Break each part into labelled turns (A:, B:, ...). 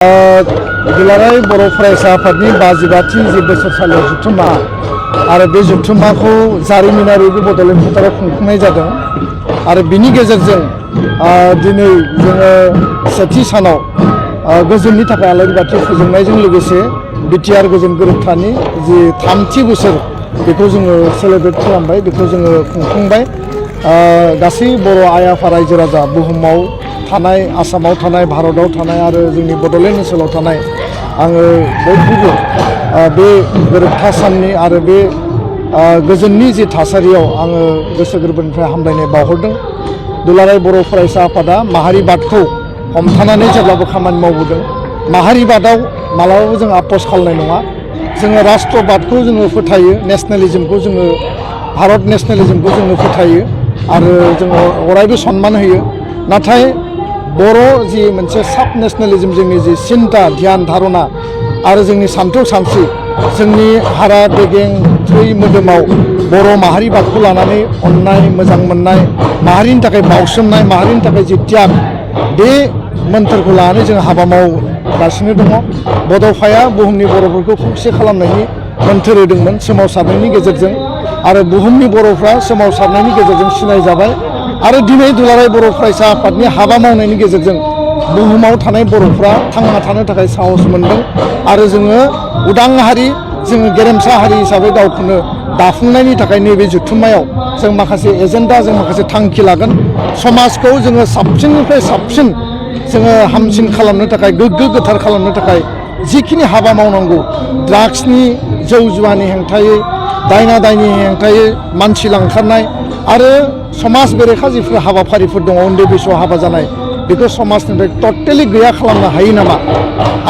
A: दुलाराय बर' फरायसा आफादनि 52थि जि बोसोरसालियाव जथुम्मा आरो बे जथुम्माखौ जारिमिनारि बड'लेण्ड फोथाराव खुंफुंनाय जादों आरो बिनि गेजेरजों दिनै जोङो सेथि सानाव गोजोननि थाखाय आलारि बाथि फोजोंनायजों लोगोसे बिटिआर गोजोन गोरोबथानि जि 3थि बोसोर बेखौ जोङो सेलेब्रेट खालामबाय, बेखौ जोङो खुंफुंबाय। गासै बर' आइ आफा रायजो राजा बुहुमाव थानाय, आसामाव थानाय, भारताव थानाय आरो जोंनि बड'लेण्ड ओनसोलाव थानाय आङो बयखौबो बे गोरोबथा साननि आरो बे गोजोननि जि थासारियाव आङो गोसो गोरबोनिफ्राय हामलायनाय बावहरदों। दुलाराय बर' फरायसा आफादा माहारिबादखौ हमथानानै जेब्लाबो खामानि मावबोदों। माहारिबादाव मालाबाबो जों आपस खालामनाय नङा। जोङो राष्ट्रबादखौ जोङो फोथायो, नेसनेलिज्मखौ जोङो भारत नेसनेलिज्मखौ जोङो फोथायो आरो जोङो अरायबो सनमान होयो। नाथाय बर' जि मोनसे साब नेसनेलिज्म, जोंनि जि सिन्था ध्यान धारना आरो जोंनि सान्थौ सानस्रि, जोंनि हारा बेगें थै मोदोमाव बर' माहारिबादखौ लानानै अननाय, मोजां मोननाय, माहारिनि थाखाय बावसोमनाय, माहारिनि थाखाय जि त्याग, बे मोन्थोरखौ लानानै जों हाबा मावगासिनो दङ। बड'फाया बुहुमनि बर'फोरखौ खौसे खालामनायनि मोन्थोर होदोंमोन सोमावसारनायनि गेजेरजों, आरो बुहुमनि बर'फ्रा सोमावसारनायनि गेजेरजों सिनायजाबाय। आरो दिनै दुलाराय बर' फरायसा आफादनि हाबा मावनायनि गेजेरजों बुहुमाव थानाय बर'फ्रा थांना थानो थाखाय साहस मोनदों आरो जोङो उदां हारि, जोङो गेरेमसा हारि हिसाबै गावखौनो दाफुंनायनि थाखाय नैबे जथुम्मायाव जों माखासे एजेन्डा, जों माखासे थांखि लागोन। समाजखौ जोङो साबसिननिफ्राय साबसिन जोङो हामसिन खालामनो थाखाय, गोग्गो गोथार खालामनो थाखाय जिखिनि हाबा मावनांगौ, ड्राग्सनि जौ जुवानि हेंथायै, दायना दायनि हेंथायै मानसि लांखारनाय आरो समाज बेरेखा जिफोर हाबाफारिफोर दङ, उन्दै बैसोआव हाबा जानाय, बेखौ समाजनिफ्राय टटेलि गैया खालामनो हायो नामा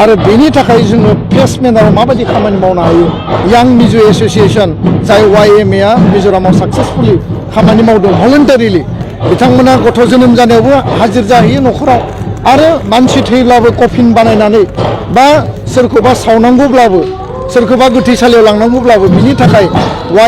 A: आरो बेनि थाखाय जोङो फेस मेनाराव माबायदि खामानि मावनो हायो। यां मिजु एस'सिएसन, जाय YMA मिज'रामाव साक्सेसफुलि खामानि मावदों भलन्टारिलि, बिथांमोना गथ' जोनोम जानायावबो हाजिर जाहैयो न'खराव, आरो मानसि थैब्लाबो कफिन बानायनानै बा सोरखौबा सावनांगौब्लाबो, सोरखौबा गोथैसालियाव लांनांगौब्लाबो बिनि थाखाय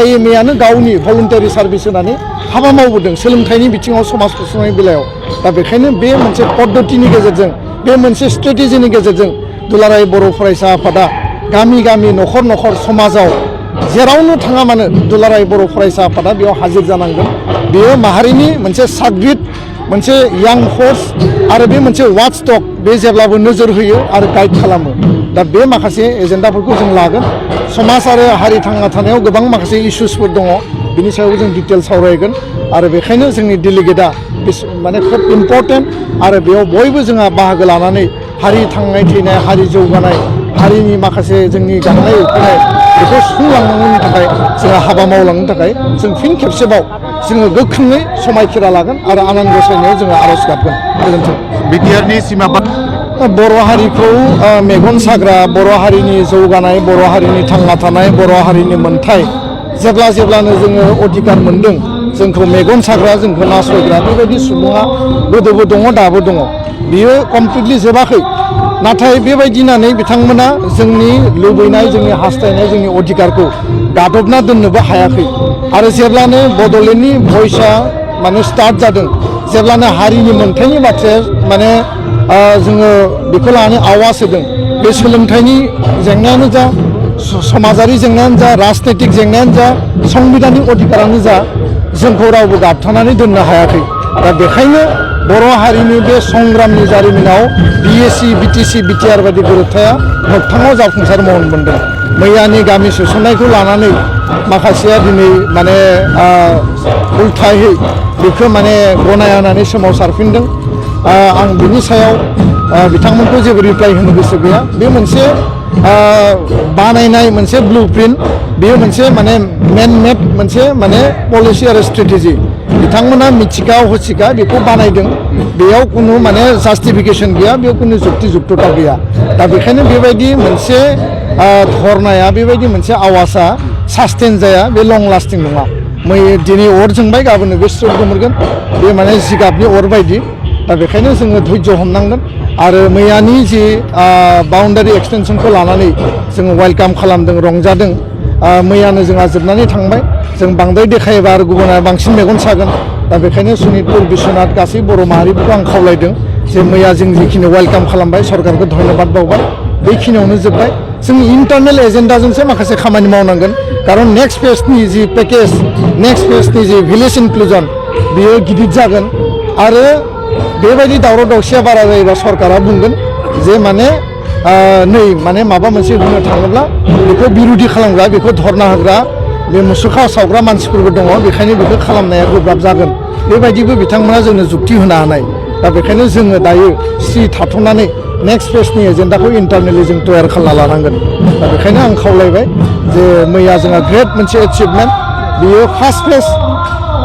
A: YMAनो गावनि भलन्टारि सार्भिस होनानै हाबा मावबोदों सोलोंथाइनि बिथिङाव, समाज फोसाबनायनि बेलायाव। दा बेखायनो बे मोनसे पद्धतिनि गेजेरजों, बे मोनसे स्ट्रेटेजिनि गेजेरजों दुलाराय बर' फरायसा आफादा गामि गामि, न'खर न'खर, समाजाव जेरावनो थाङा मानो दुलाराय बर' फरायसा आफादा बेयाव हाजिर जानांगोन। बेयो माहारिनि मोनसे साग्रिद, मोनसे यां फर्स आरो बे मोनसे वाचडग, बे जेब्लाबो नोजोर होयो आरो गाइड खालामो। दा बे माखासे एजेन्डाफोरखौ जों लागोन। समाज आरो हारि थांना थानायाव गोबां माखासे इस्युसफोर दङ, बिनि सायाव जों डिटेल सावरायगोन आरो बेखायनो जोंनि डेलिगेटआ माने खोब इम्परटेन्ट आरो बेयाव बयबो जोंहा बाहागो लानानै हारि थांनाय थैनाय, हारि जौगानाय, हारिनि माखासे जोंनि गांनाय उखैनाय, बेखौ सुफुंलांनांगौनि थाखाय जोंहा हाबा मावलांनो थाखाय जों फिन खेबसेबाव जोङो गोख्रोङै समायखिरा लागोन आरो आनान गसायनायाव जोङो आर'ज गाबगोन। गोजोन्थों।
B: बिटिआरनि सिमा
A: बर' हारिखौ मेगन साग्रा, बर' हारिनि जौगानाय, बर' हारिनि थांना थानाय, बर' हारिनि मोन्थाय, जेब्लानो जोङो अधिकार मोन्दों, जोंखौ मेगन साग्रा, जोंखौ नासयग्रा बेबायदि सुबुङा गोदोबो दङ, दाबो दङ। बियो कमप्लिटलि जोबाखै। नाथाय बेबायदिनानै बिथांमोना जोंनि लुबैनाय, जोंनि हास्थायनाय, जोंनि अधिकारखौ गादबना दोननोबो हायाखै। आरो जेब्लानो बड'लेण्डनि भइसआ माने स्टार्ट जादों, जेब्लानो हारिनि मोन्थायनि बाथ्राया माने जोङो बेखौ लानानै आवाज होदों, बे सोलोंथाइनि जेंनायानो जा, समाजारि जेंनायानो जा, राजनैतिक जेंनायानो जा, संबिधानिक अधिकारानो जा, जोंखौ रावबो गाबथानानै दोननो हायाखै। दा बेखायनो बर' हारिनि बे संग्रामनि जारिमिनाव BAC, BTC, BTR बायदि गोरोबथाया मोगथाङाव जाफुंसार महर मोनदों। मैयानि गामि सोसननायखौ लानानै माखासेया दिनै माने उल्थायै बेखौ माने गनाया होनानै सोमावसारफिनदों। आं बिनि सायाव बिथांमोनखौ जेबो रिप्लाइ होनो गोसो गैया। बे मोनसे बानायनाय मोनसे ब्लुप्रिन्ट, बेयो मोनसे माने मेन मेड मोनसे माने पलिसि आरो स्ट्रेटेजि। बिथांमोना मिथिखा हसिखा बेखौ बानायदों, बेयाव खुनु माने जास्टिफिकेसन गैया, बेयाव खुनु जुक्ति जुक्तता गैया। दा बेखायनो बेबायदि मोनसे धरनाया, बेबायदि मोनसे आवाजआ सास्टेन जाया, बे लं लास्टिं नङा। दिनै अर जोंबाय, गाबोननो बे स्रोब गोमोरगोन, बे माने जिगाबनि अर बायदि। दा बेखायनो जोङो धैर्य हमनांगोन आरो मैयानि जि बाउन्डारि एक्सटेनसनखौ लानानै जोङो वेलकाम खालामदों, रंजादों। मैयानो जोंहा जोबनानै थांबाय। जों बांद्राय देखायोबा आरो गुबुना बांसिन मेगन सागोन। दा बेखायनो सनितपुर, बिश्वनाथ गासै बर' माहारिफोरखौ आं खावलायदों जे मैया जों जिखिनि वेलकाम खालामबाय सरकारखौ धन्यबाद बावबाय बेखिनियावनो जोब्बाय जों इन्टारनेल एजेन्डाजोंसो माखासे खामानि मावनांगोन खारन नेक्स्ट फेजनि जि पेकेज नेक्स्ट फेजनि जि भिलेज इनक्लुजन बियो गिदिर जागोन आरो बेबायदि दावराव दावसिया बारा जायोबा सरकारा बुंगोन जे माने नै माने माबा मोनसे बुंनो थाङोब्ला बेखौ बिरोधि खालामग्रा बेखौ धरना होग्रा बे मुसुखा सावग्रा मानसिफोरबो दङ बेखायनो बेखौ खालामनाया गोब्राब जागोन बेबायदिबो बिथांमोना जोंनो जुक्ति होनो हानाय दा बेखायनो जोङो दायो स्रि थाथ'नानै नेक्स्ट फेजनि एजेन्डाखौ इन्टारनेलि जों तयार खालामना लानांगोन दा बेखायनो आं खावलायबाय जे मैया जोंहा ग्रेट मोनसे एचिभमेन्ट बियो फार्स्ट फेज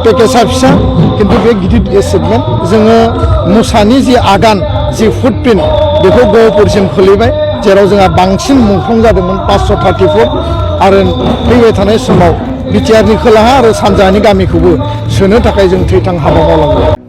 A: पेकेजआ फिसा खिन्थु बे गिदिर एचिभमेन्ट जोङो मुसानि जि आगान जि फुटप्रिन्ट बेखौ गहपुरसिम खोलैबाय जेराव जोंहा बांसिन मुंख्लं जादोंमोन 534 आरो फैबाय थानाय समाव बिटिआरनि खोलाहा आरो सानजाहानि गामिखौबो सोनो थाखाय जों थैथां हाबा मावलांगोन